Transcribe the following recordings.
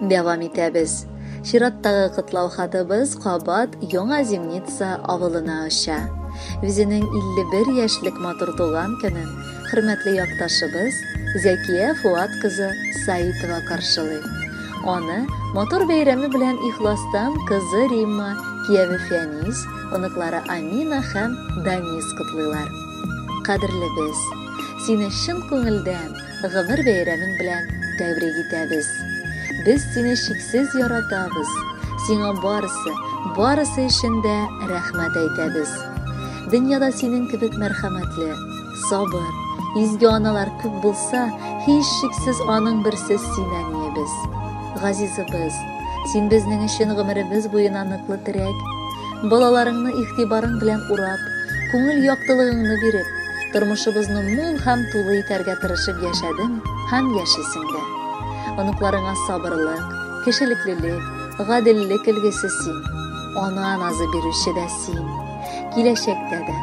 Дәвам итәбез. Чираттагы котлау хатыбыз кабат Яңа Зимница авылына оча. Үзенең 51 яшьлек матур туган көнен хөрмәтле якташыбыз Зәкия Фуат кызы Саитова каршылый. Аны матур бәйрәме белән ихластан кызы Римма, кияве Фәнис, оныклары Амина һәм Данис котлыйлар. Кадерлебез, сине чын күңелдән гомер бәйрәмең белән тәбрик итәбез. Без сине чиксез яратабыз. Сиңа барысы, барысы өчен дә рәхмәт әйтәбез. Дөньяда синең кебек мәрхәмәтле, сабыр, изге аналар күп булса, һичшиксез аның берсе син, әниебез. Газизыбыз, син безнең өчен гомеребез буена ныклы терәк. Балаларыңны игътибарың белән урап, күңел яктылыгыңны биреп, тормышыбызны мул һәм тулы итәргә тырышып яшәдең һәм яшисең дә. Оныкларыңа сабырлык, кешелеклелек, гаделлек өлгесе син. Ана назы бирүче дә син. Киләчәктә дә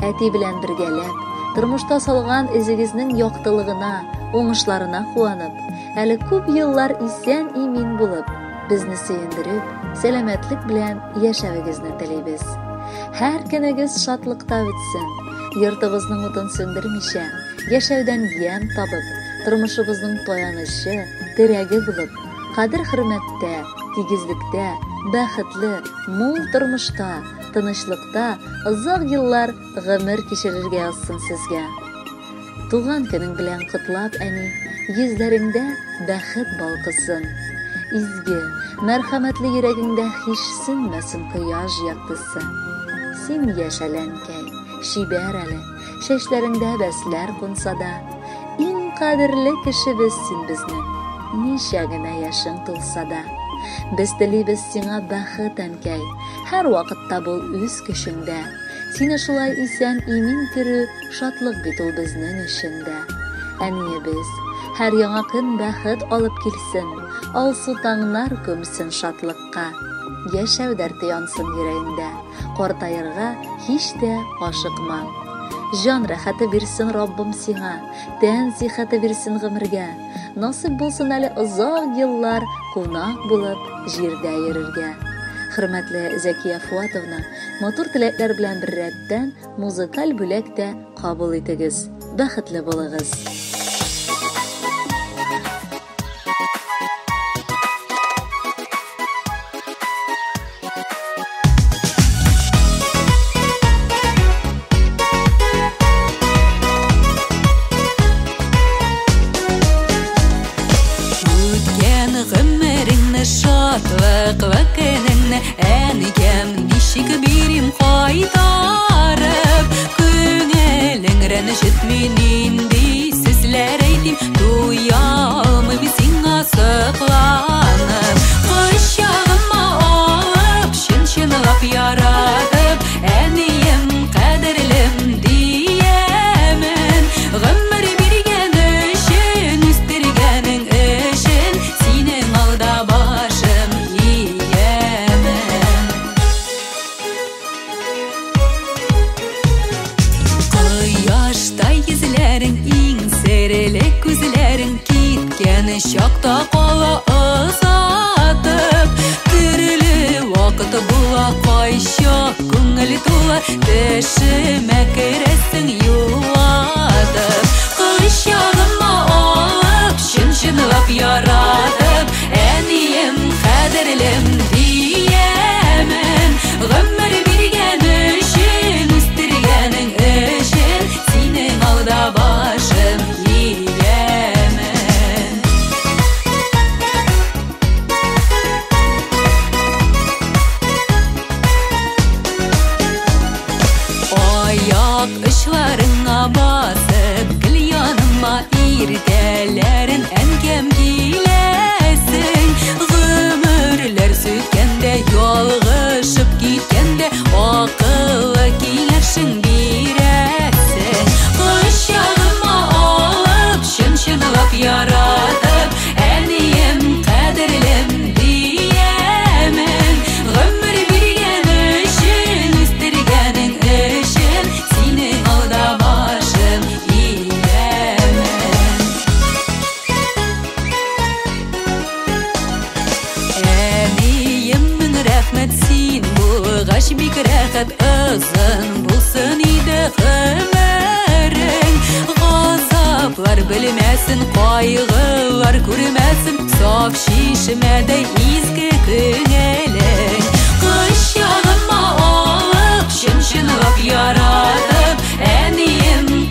әти белән бергәләп, тормышта салган эзегезнең яктылыгына, уңышларына куанып, әле күп еллар исән-имин булып, безне сөендереп, сәламәтлек белән яшәвегезне телибез. Һәр көнегез шатлыкта үтсен, йортыгызның утын сүндермичә, яшәүдән ямь табып, тормышыбызның таянычы, терәге булып, кадер-хөрмәттә, тигезлектә, бәхетле, мул тормышта, тынычлыкта озак еллар гомер кичерергә язсын сезгә. Туган көнең белән котлап, әни, йөзләреңдә бәхет балкысын. Изге, мәрхәмәтле йөрәгеңдә һич сүнмәсен кояш яктысы. Син яшь әле, әнкәй, чибәр әле, чәчләреңдә бәсләр кунса да, иң кадерле кешебез син безнең, ничә генә яшең тулса да. Без телибез сиңа бәхет, әнкәй, һәрвакытта бул үз көчеңдә. Сине шулай исән-имин күрү шатлык бит ул безнең өчен дә. Әниебез, һәр яңа көн бәхет алып килсен, алсу таңнар күмсен шатлыкка. Яшәү дәрте янсын йөрәгеңдә, картаерга һич тә ашыкма. Җан рәхәте бирсен Раббым сиңа, тән сихәте бирсен гомергә. Насыйп булсын әле озак еллар кунак булып җирдә йөрергә. Хөрмәтле Зәкия Фуатовна, матур теләкләр белән беррәттән музыкаль бүләк тә кабул итегез. Бәхетле булыгыз. Үткән гомереңне, шатлыклы көнеңне, әнкәм, ничек бирим кайтарып? Күңелең рәнҗетми, нинди сүзләр әйтим, туя алмыйм сиңа сокланып. Кочагыма алып, чын-чынлап яратып, әнием, кадерлем диемен. Гомер биргән өчен, үстергәнең өчен, синең алда башым иямен. Кояштай йөзләрең, иң серле күзләрең, киткән чакта кала озатып. Төрле вакыт була, кайчак күңел тула, төшемә керәсең юатып. Кочагыма алып, чын-чынлап яратып, әнием, кадерлем диемен. Гомер биргән өчен, үстергәнең өчен, синең алда башым иямен. Аяк очларыңа басып, гел яныма иртәләрен, әнкәм, киләсең. Гомерләр сүткәндә, ялгышып киткәндә, акыллы киңәшең бирәсең. Кочагыма алып, чын-чынлап яратып, әнием, кадерлем диемен. Гомер биргән өчен, үстергәнең өчен, синең алда башым иямен. белмәсен, кайгылар күрмәсен, саф чишмәдәй изге күңелең. Кочагыма алып, чын-чынлап яратып, әнием